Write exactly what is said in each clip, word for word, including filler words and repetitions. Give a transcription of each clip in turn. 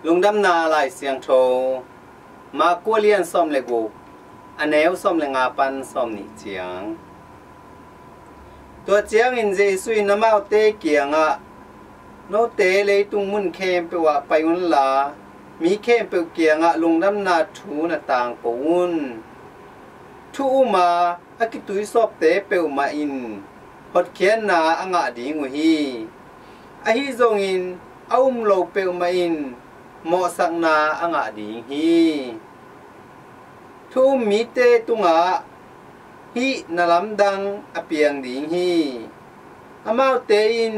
Lungdamna Lai Siangtho, Mark a lian sawm le guk, a neu sawm le nga pan sawm nih ciang. Tua ciangin Jesu in amaute kiangah, "Note leitung mun khempeuh ah pai unla, mi khempeuh kiangah lungdamna thu na tangko un. Thu um a, a kituisawpte peuhmah in hotkhiatna a ngah ding uh hi. Ahi zongin a um lo peuhmah in mawhsakna a ngah ding hi. Thu um mite tungah hih na lamdang a piang ding hi. Amaute in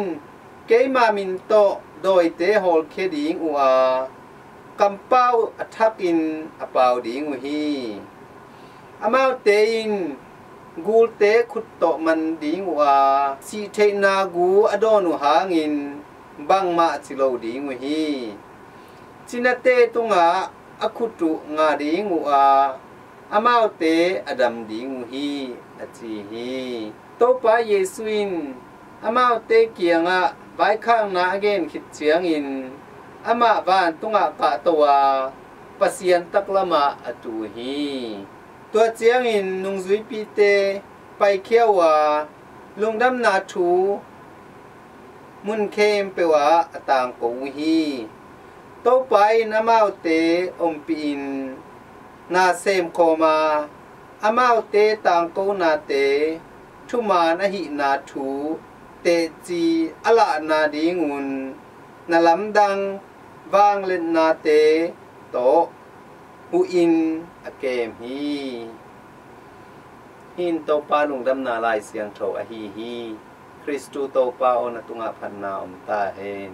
keima min tawh dawite hawlkhia ding uh a, kampau a thakin a pau ding uh hi. Amaute in gulte khut tawh man ding uh a, sihtheihna gu a dawn uh hangin bangmah ci lo ding uh hi. Cinate tungah a khut uh nga ding uh a, amaute a dam ding uh hi," a ci hi. Topa Jesu in amaute kiangah vaikhakna a gen khit ciangin amah vantungah kahto a, Pasian taklamah a tu hi. Tua ciangin nungzuipite paikhia uh a, lungdamna thu mun khempeuh ah a tangko uh hi. Topa in amaute ompihin na semkhawm a, amaute tangkonate thuman ahihna thu teci a lahna dingun na lamdang vangliatnate tawh huhin a kem hi. Hih in Topa Lungdamna Lai Siangtho ahi hi. Khristu Topa aw, na tungah phatna om ta hen.